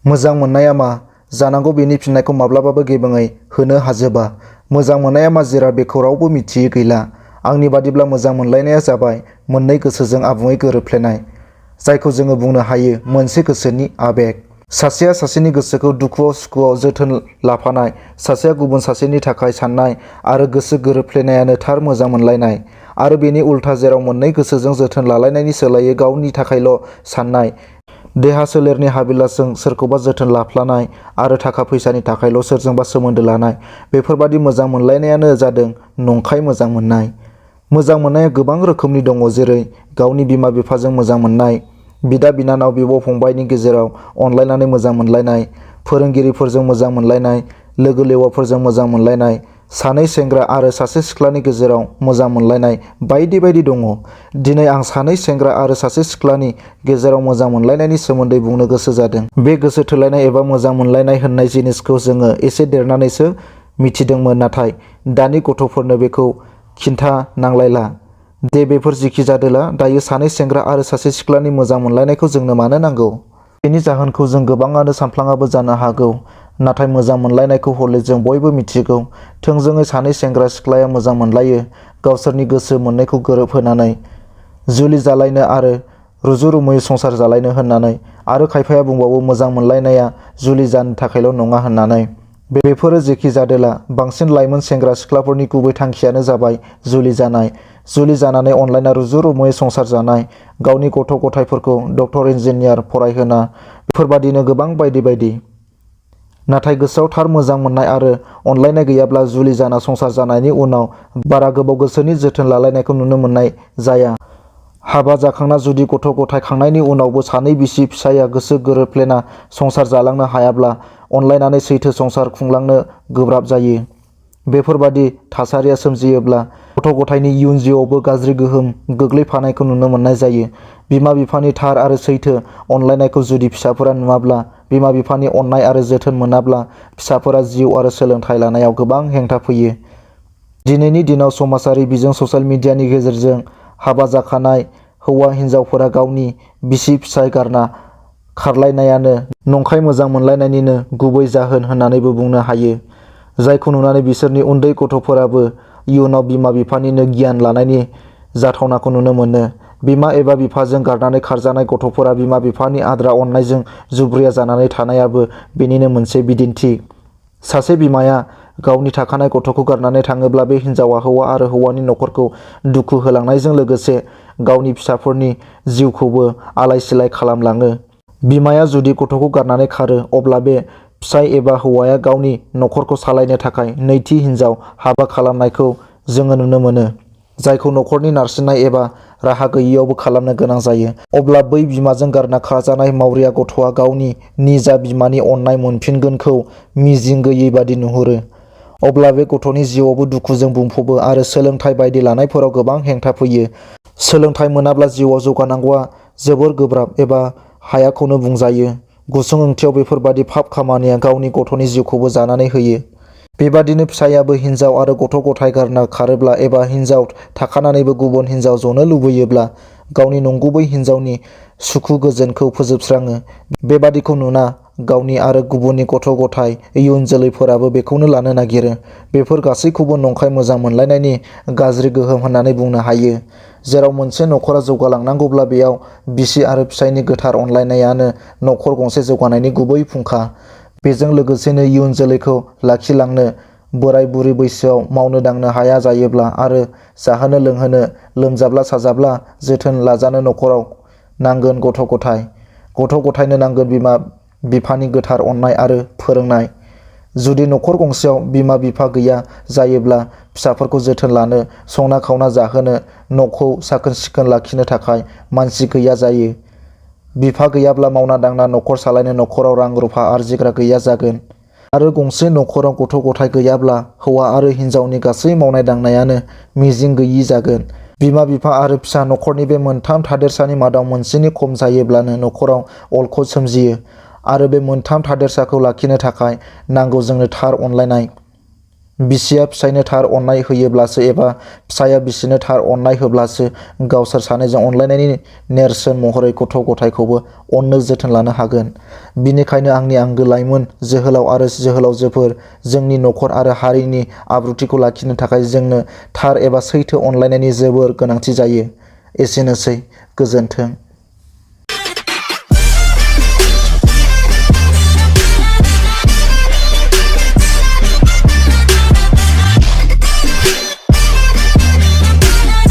मोजां मोननाया मा? जानांगौ बेनि फिननायखौ माब्लाबाबो गेबेङै होनो हाजोबा। मोजां मोननाया मा जिराद बेखौ रावबो मिथियै गैला। आंनि बादिब्ला मोजां मोनलायनाया जाबाय मोननै गोसोजों आबुङै गोरोबफ्लेनाय, जायखौ जोङो बुंनो हायो मोनसे गोसोनि आबेग। सासेया सासेनि गोसोखौ दुखुआव सुखुआव जोथोन लाफानाय, सासेया गुबुन सासेनि थाखाय साननाय आरो गोसो गोरोबफ्लेनायानो थार मोजां मोनलायनाय। आरो बेनि उल्था जेराव मोननै गोसोजों जोथोन लालायनायनि सोलायै गावनि थाखायल' साननाय, देहा सोलेरनि हाबिलासजों सोरखौबा जोथोन लाफ्लानाय आरो थाखा फैसानि थाखायल' सोरजोंबा सोमोन्दो लानाय, बेफोरबादि मोजां मोनलायनायानो जादों नंखाय मोजां मोननाय। मोजां मोननाया गोबां रोखोमनि दङ, जेरै गावनि बिमा बिफाजों मोजां मोननाय, बिदा बिनानाव बिब' फंबायनि गेजेराव अनलायनानै मोजां मोनलायनाय, फोरोंगिरिफोरजों मोजां मोनलायनाय, लोगो लेवाफोरजों मोजां मोनलायनाय, सानै सेंग्रा आरो सासे सिख्लानि गेजेराव मोजां मोनलायनाय बायदि बायदि दङ। दिनै आं सानै सेंग्रा आरो सासे सिख्लानि गेजेराव मोजां मोनलायनायनि सोमोन्दै बुंनो गोसो जादों। बे गोसो थोलायनाय एबा मोजां मोनलायनाय होननाय जिनिसखौ जोङो एसे देरनानैसो मिथिदोंमोन, नाथाय दानि गथ'फोरनो बेखौ खिन्था नांलायला। दे बेफोर जिखि जादोला, दायो सानै सेंग्रा आरो सासे सिख्लानि मोजां मोनलायनायखौ जोंनो मानो नांगौ? बेनि जाहोनखौ जों गोबाङानो सानफ्लाङाबो जानो हागौ, नाथाय मोजां मोनलायनायखौ हले जों बयबो मिथिगौ। थोंजोङै सानै सेंग्रा सिख्लाया मोजां मोनलायो, गावसोरनि गोसो मोननैखौ गोरोबहोनानै जुलि जालायनो आरो रुजु-रुमुयै संसार जालायनो होननानै। आरो खायफाया बुंबावो मोजां मोनलायनाया जुलि जानो थाखायल' नङा होननानै। बेफोरो जेखि जादोला, बांसिन लाइमोन सेंग्रा सिख्लाफोरनि गुबै थांखियानो जाबाय जुलि जानाय, जुलि जानानै अनलायना रुजु-रुमुयै संसार जानाय, गावनि गथ' गथायफोरखौ डक्टर इन्जिनियार फरायहोना, बेफोरबादिनो गोबां बायदि बायदि। नाथाय गोसोआव थार मोजां मोननाय आरो अनलायनाय गैयाब्ला जुलि जाना संसार जानायनि उनाव बारा गोबाव गोसोनि जोथोन लालायनायखौ नुनो मोननाय जाया। हाबा जाखांना जुदि गथ' गथाय खांनायनि उनावबो सानै बिसि फिसाया गोसो गोरोबफ्लेना संसार जालांनो हायाब्ला अनलायनानै सैथो संसार खुंलांनो गोब्राब जायो। बेफोरबादि थासारिया सोमजियोब्ला गथ' गथायनि इयुन जिउआवबो गाज्रि गोहोम गोग्लैफानायखौ नुनो मोननाय जायो। बिमा बिफानि थार आरो सैथो अनलायनायखौ जुदि फिसाफोरा नुवाब्ला, बिमा बिफानि अननाय आरो जोथोन मोनाब्ला फिसाफोरा जिउ आरो सोलोंथाइ लानायाव गोबां हेंथा फैयो। दिनैनि दिनाव समाजारि बिजों ससियेल मिडियानि गेजेरजों हाबा जाखानाय हौवा हिनजावफोरा गावनि बिसि फिसाय गारना खारलायनायानो नंखाय मोजां मोनलायनायनिनो गुबै जाहोन होननानैबो बुंनो हायो, जायखौ नुनानै बिसोरनि उन्दै गथ'फोराबो इयुनाव बिमा बिफानिनो गियान लानायनि जाथावनाखौ नुनो मोनो। बिमा एबा बिफाजों गारनानै खारजानाय गथ'फोरा बिमा बिफानि आद्रा अननायजों जुब्रिया जानानै थानायाबो बेनिनो मोनसे बिदिन्थि। सासे बिमाया गावनि थाखानाय गथ'खौ गारनानै थाङोब्ला बे हिनजावा हौवा आरो हौवानि नखरखौ दुखु होलांनायजों लोगोसे गावनि फिसाफोरनि जिउखौबो आलाय सिलाय खालामलाङो। बिमाया जुदि गथ'खौ गारनानै खारो, अब्ला बे फिसाय एबा हौवाया गावनि नखरखौ सालायनो थाखाय नैथि हिनजाव हाबा खालामनायखौ जोङो नुनो मोनो, जायखौ नखरनि नारसिननाय एबा राहा गैयियावबो खालामनो गोनां जायो। अब्ला बै बिमाजों गारना खारजानाय मावरिया गथ'आ गावनि निजा बिमानि अननाय मोनफिनगोनखौ मिजिं गैयै बादि नुहुरो। अब्ला बे गथ'नि जिउआवबो दुखुजों बुंफबो आरो सोलोंथाइ बायदि लानायफोराव गोबां हेंथा फैयो। सोलोंथाइ मोनाब्ला जिउआव जौगानांगौआ जोबोर गोब्राब एबा हायाखौनो बुंजायो। गुसुं ओंथियाव बेफोरबादि पाप खामानिया गावनि गथ'नि जिउखौबो जानानै होयो। बेबादिनो फिसायाबो हिनजाव आरो गथ' गथाय गारना खारोब्ला एबा हिनजाव थाखानानैबो गुबुन हिनजाव जनो लुबैयोब्ला गावनि नंगुबै हिनजावनि सुखु गोजोनखौ फोजोबस्राङो। बेबादिखौ नुना गावनि आरो गुबुननि गथ' गथाय इयुन जोलैफोराबो बेखौनो लानो नागिरो। बेफोर गासैखौबो नंखाय मोजां मोनलायनायनि गाज्रि गोहोम होननानै बुंनो हायो। जेराव मोनसे नखरा जौगालांनांगौब्ला बेयाव बिसि आरो फिसायनि गोथार अनलायनायानो नखर गंसे जौगानायनि गुबै फुंखा। बेजों लोगोसेनो इयुन जोलैखौ लाखिलांनो बोराय बुरि बैसोआव मावनो दांनो हाया जायोब्ला आरो जाहोनो लोंहोनो, लोमजाब्ला साजाब्ला जोथोन लाजानो नखराव नांगोन गथ' गथाय। गथ' गथायनो नांगोन बिमा बिफानि गोथार अननाय आरो फोरोंनाय। जुदि नखर गंसेयाव बिमा बिफा गैया जायोब्ला फिसाफोरखौ जोथोन लानो, संना खावना जाहोनो, न'खौ साखोन सिखोन लाखिनो थाखाय मानसि गैया जायो। बिफा गैयाब्ला मावना दांना नखर सालायनो नखराव रां रुफा आरजिग्रा गैया जागोन। आरो गंसे नखराव गथ' गथाय गैयाब्ला हौवा आरो हिनजावनि गासै मावनाय दांनायानो मिजिं गैयि जागोन। बिमा बिफा आरो फिसा नखरनि बे मोनथाम थादेरसानि मादाव मोनसेनि खम जायोब्लानो नखराव अलखद सोमजियो। आरो बे मोनथाम थादेरसाखौ लाखिनो थाखाय नांगौ जोंनो थार अनलायनाय। बिसिया फिसायनो थार अननाय होयोब्लासो एबा फिसाया बिसिनो थार अननाय होब्लासो गावसोर सानैजों अनलायनायनि नेरसोन महरै गथ' गथायखौबो अननो जोथोन लानो हागोन। बिनिखायनो आंनि आंगो लाइमोन जोहोलाव आरो जोहोलावजोफोर, जोंनि नखर आरो हारिनि आब्रुथिखौ लाखिनो थाखाय जोंनो थार एबा सैथो अनलायनायनि जोबोर गोनांथि जायो। एसेनोसै, गोजोन्थों।